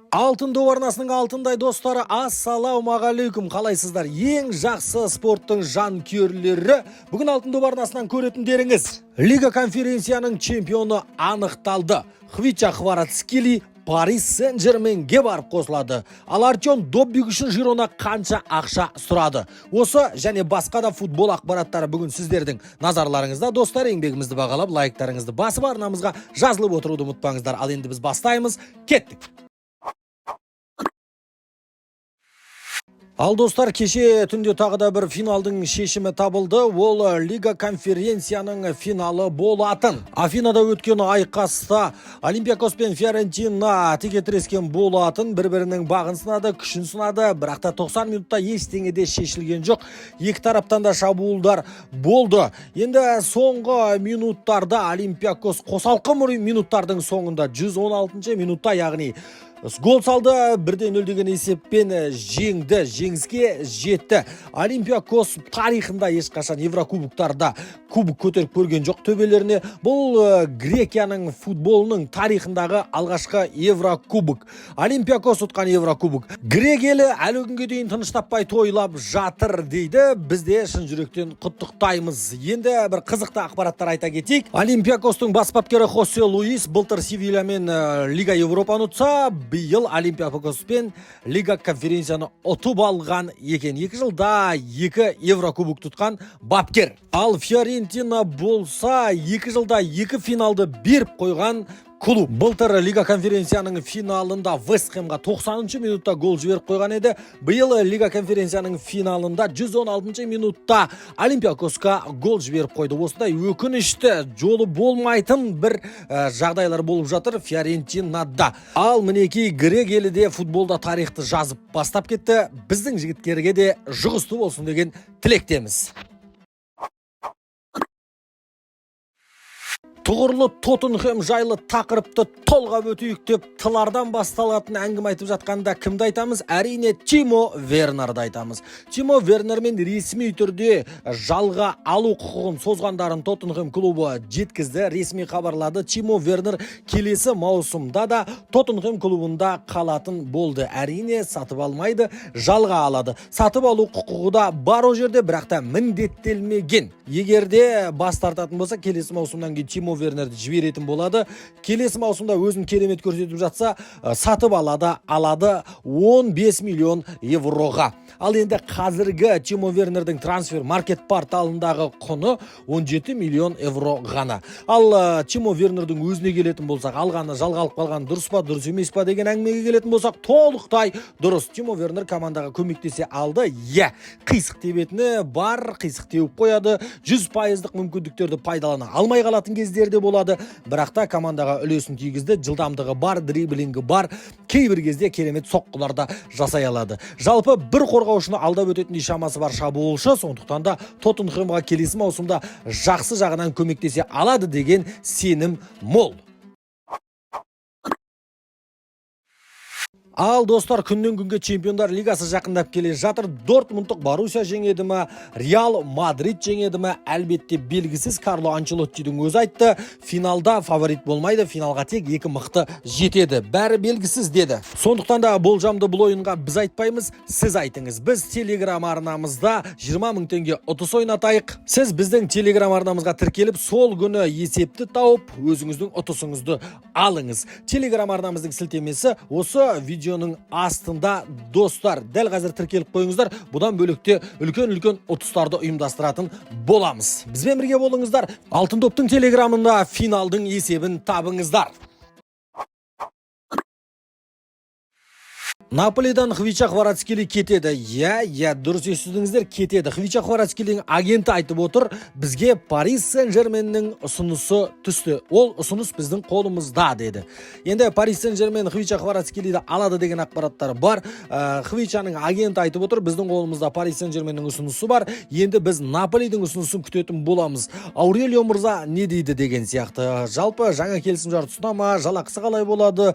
Алтын доп арнасының алтындай достары, ассалаумағалейкум! Қалайсыздар, ең жақсы спорттың жанкүйерлері? Бүгін Алтын доп арнасынан көретіндеріңіз: Лига конференцияның чемпионы анықталды. Хвича Хварацкели Парис Сен Жерменге барып қосылады. Ал Артем Довбик үшін Жирона қанша ақша сұрады? Осы және басқа да футбол ақпараттары бүгін сіздердің назарларыңызда. Достар, еңбегімізді бағалап, лайктарыңызды басып, арнамызға жазылып отыруды ұмытпаңыздар. Ал енді біз бастаймыз, кеттік! Ал, достар, кеше түнде тағы да бір финалдың шешімі табылды. Ол Лига конференцияның финалы болатын. Афинада өткен айқаста Олимпиакос пен Фиорентина текетірескен болатын. Бір-бірінің бағын сынады, күшін сынады, бірақ та 90 минутта ештеңе де шешілген жоқ. Екі тараптан да шабуылдар болды. Енді соңғы минуттарда Олимпиакос қосалқы минуттардың соңында, 116 минутта, яғни гол салды, 1-0 деген есеппен жеңді, жеңіске жетті. Олимпиакос тарихында ешқашан еврокубоктарда кубок көтеріп көрген жоқ төбелеріне. Бұл Грекияның футболының тарихындағы алғашқы еврокубок. Олимпиакос ұтқан еврокубок. Грек елі әлі күнге дейін тыныш таппай тойлап жатыр дейді. Біз де шын жүректен құттықтаймыз. Енді бір қызықты ақпараттар айта кетейік. Олимпиакостың бас бапкері Хосе Луис былтыр Севильямен Лига Европаны ұтса, биыл Олимпиакоспен Лига конференцияны ұтып алған екен. 2 жылда екі еврокубок тұтқан бапкер. Ал Фиорентина болса, 2 жылда екі финалды беріп қойған клуб. Былтыр Лига конференцияның финалында Вест Хэмға 90 минутта гол жіберіп қойған еді. Биыл Лига конференцияның финалында 116 минутта Олимпиакосқа гол жіберіп қойды. Осындай өкінішті, жолы болмайтын бір жағдайлар болып жатыр Фиорентинада. Ал мінекей, грек елі де футболда тарихты жазып бастап кетті. Біздің жігіттерге де жұғысты болсын деген тілектеміз. Тұғырлы Тоттенхэм жайлы тақырыпты толғап өтейік деп, тылардан басталатын әңгіме айтып жатқанда кімді айтамыз? Әрине, Тимо Вернерді айтамыз. Тимо Вернермен ресми түрде жалға алу құқығын созғандарын Тоттенхэм клубы жеткізді, ресми хабарлады. Тимо Вернер келесі маусымда да Тоттенхэм клубында қалатын болды. Әрине, сатып алмайды, жалға алады. Сатып алу құқығы да бар ол жерде, бірақ та міндеттелмеген. Егер де бас тартатын болса, келесі маусымнан кейін Тимо Вернерді жіберетін болады. Келесі маусымда өзін керемет көрсетіп жатса, сатып алады 15 миллион евроға. Ал енді қазіргі Тимо Вернердің трансфер маркет порталындағы құны 17 миллион евро ғана. Ал Тимо Вернердің өзіне келетін болсақ, алғаны, жалға алып қалғаны дұрыс па, дұрыс емес па деген әңгімеге келетін болсақ, толықтай дұрыс. Тимо Вернер командаға көмектесе алды, иә. Қисық тебетіні бар, қисық теуіп қояды, 100%-дық мүмкіндіктерді пайдалана алмай қалатын кездері де болады, бірақ та командаға үлесін тигізді. Жылдамдығы бар, дриблингі бар, кейбір кезде керемет соққылар да жасай алады. Жалпы бір қорғаушыны алдап өтетіндей шамасы бар шабуылшы. Сондықтан да Тоттенхэмға келесі маусымда жақсы жағынан көмектесе алады деген сенім мол. Ал, достар, күннен күнге Чемпиондар лигасы жақындап келе жатыр. Дортмундтық Боруссия жеңеді ме, Реал Мадрид жеңеді ме, әлбетте, белгісіз. Карло Анчелоттидің өзі айтты: финалда фаворит болмайды, финалға тек екі мықты жетеді, бәрі белгісіз деді. Сондықтан да болжамды бұл ойынға біз айтпаймыз, сіз айтыңыз. Біз Телеграм арнамызда 20 мың теңге ұтыс ойнатайық. Сіз біздің Телеграм арнамызға тіркеліп, сол күні есепті тауып, өзіңіздің ұтысыңызды алыңыз. Телеграм арнамыздың сілтемесі осы видеоның астында. Достар, дәл қазір тіркеліп қойыңыздар. Бұдан бөлек те үлкен үлкен ұтыстарды ұйымдастыратын боламыз. Бізбен бірге болыңыздар. Алтын доптың Телеграмында финалдың есебін табыңыздар. Наполидан Хвича Хварацкели кетеді. Иә, дұрыс естідіңіздер, кетеді. Хвича Хварацкелидің агенті айтып отыр: бізге Парис Сен-Жерменнің ұсынысы түсті. Ол ұсыныс біздің қолымызда деді. Енді Парис Сен-Жермен Хвича Хварацкелиді алады деген ақпараттар бар. Хвичаның агенті айтып отыр: біздің қолымызда Парис Сен-Жерменнің ұсынысы бар. Енді біз Наполидің ұсынысын күтетін боламыз. Аурелио мырза не дейді деген сияқты. Жалпы жаңа келісімшарт ұсына ма, жалақысы қалай болады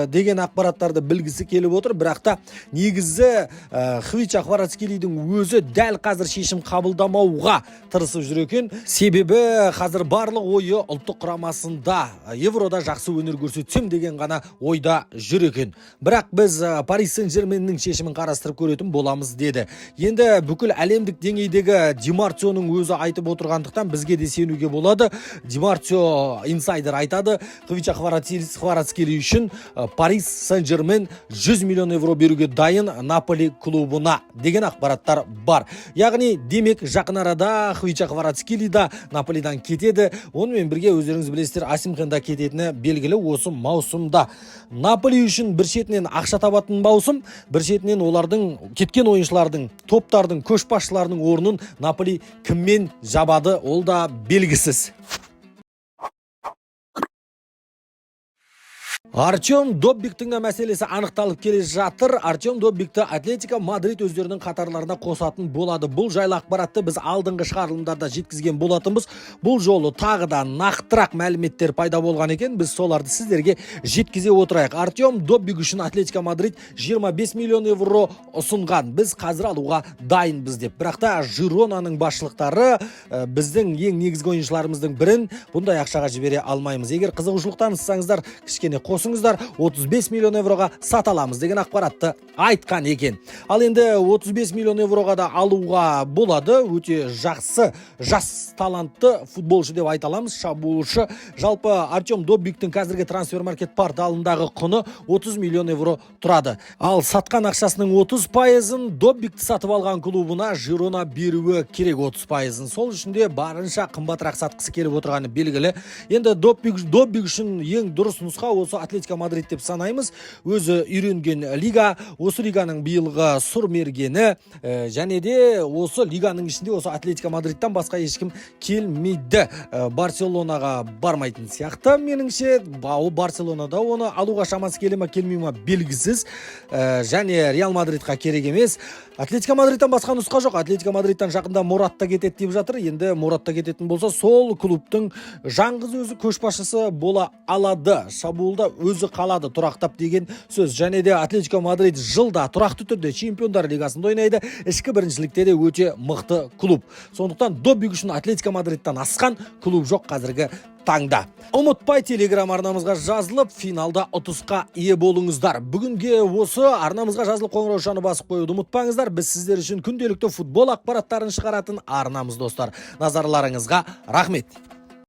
деген ақпараттарды білгісі келіп отыр. жатыр. Бірақ та негізі Хвича Кварацхелидің өзі дәл қазір шешім қабылдамауға тырысып жүр екен. Себебі қазір барлық ойы ұлттық құрамасында, Еврода жақсы өнер көрсетсем деген ғана ойда жүр екен. Бірақ біз Парис Сен Жерменнің шешімін қарастырып көретін боламыз деді. Енді бүкіл әлемдік деңгейдегі Димарционың өзі айтып отырғандықтан, бізге де сенуге болады. Димарцио инсайдер айтады: Хвича Кварацхели үшін Парис Сен Жермен 100 миллион евро беруге дайын Наполи клубына деген ақпараттар бар. Яғни, демек, жақын арада Хвича Кварацхели да Наполидан кетеді. Онымен бірге, өздеріңіз білесіздер, Осимхен да кететіні белгілі. Осы маусымда Наполи үшін бір шетінен ақша табатын маусым, бір шетінен олардың кеткен ойыншылардың, топтардың көшбасшыларының орнын Наполи кіммен жабады, ол да белгісіз. Артем Доббиктің де мәселесі анықталып келе жатыр. Артем Доббикті Атлетико Мадрид өздерінің қатарларына қосатын болады. Бұл жайлы ақпаратты біз алдыңғы шығарылымдарда жеткізген болатынбыз. Бұл жолы тағы да нақтырақ мәліметтер пайда болған екен. Біз соларды сіздерге жеткізе отырайық. Артем Доббик үшін Атлетико Мадрид 25 миллион евро ұсынған. Біз қазір алуға дайынбыз деп. Бірақ та Жиронаның басшылықтары біздің ең негізгі ойыншыларымыздың бірін бұндай ақшаға жібере алмаймыз. Егер қызығушылық танытсаңыздар, кішкене қосыңыздар, 35 миллион евроға сата аламыз деген ақпаратты айтқан екен. Ал енді 35 миллион евроға да алуға болады. Өте жақсы, жас, талантты футболшы деп айта аламыз, шабуылшы. Жалпы Артем Доббиктің қазіргі Трансфермаркет порталындағы құны 30 миллион евро тұрады. Ал сатқан ақшасының 30 пайызын Доббикті сатып алған клубына Жирона беруі керек, 30 пайызын. Сол үшін де барынша қымбатырақ сатқысы келіп отырғаны белгілі. Енді Доббик үшін ең дұрыс нұсқа осы Атлетико Мадрид деп санаймыз. Өзі үйренген лига, осы лиганың биылғы сұрмергені, және де осы лиганың ішінде осы Атлетико Мадридтан басқа ешкім келмейді. Барселонаға бармайтын сияқты меніңше. Барселонада оны алуға шамасы келе ма, келмей ма, белгісіз. Және Реал Мадридқа керек емес. Атлетико Мадридтан басқа нұсқа жоқ. Атлетико Мадридтан жақында Морат та кетеді деп жатыр. Енді Морат та кететін болса, сол клубтың жаңғыз өзі көшбасшысы бола алады. Шабуылда өзі қалады тұрақтап деген сөз. Және де Атлетико Мадрид жылда тұрақты түрде Чемпиондар лигасында ойнайды. Ішкі біріншілікте де өте мықты клуб. Сондықтан Доббик үшін Атлетико Мадридтан асқан клуб жоқ қазіргі таңда. Ұмытпай Телеграм арнамызға жазылып, финалда ұтысқа ие болыңыздар. Бүгінге осы. Арнамызға жазылып, қоңыраушаны басып қоюды ұмытпаңыздар. Біз сіздер үшін күнделікті футбол ақпараттарын шығаратын арнамыз, достар. Назарларыңызға рахмет.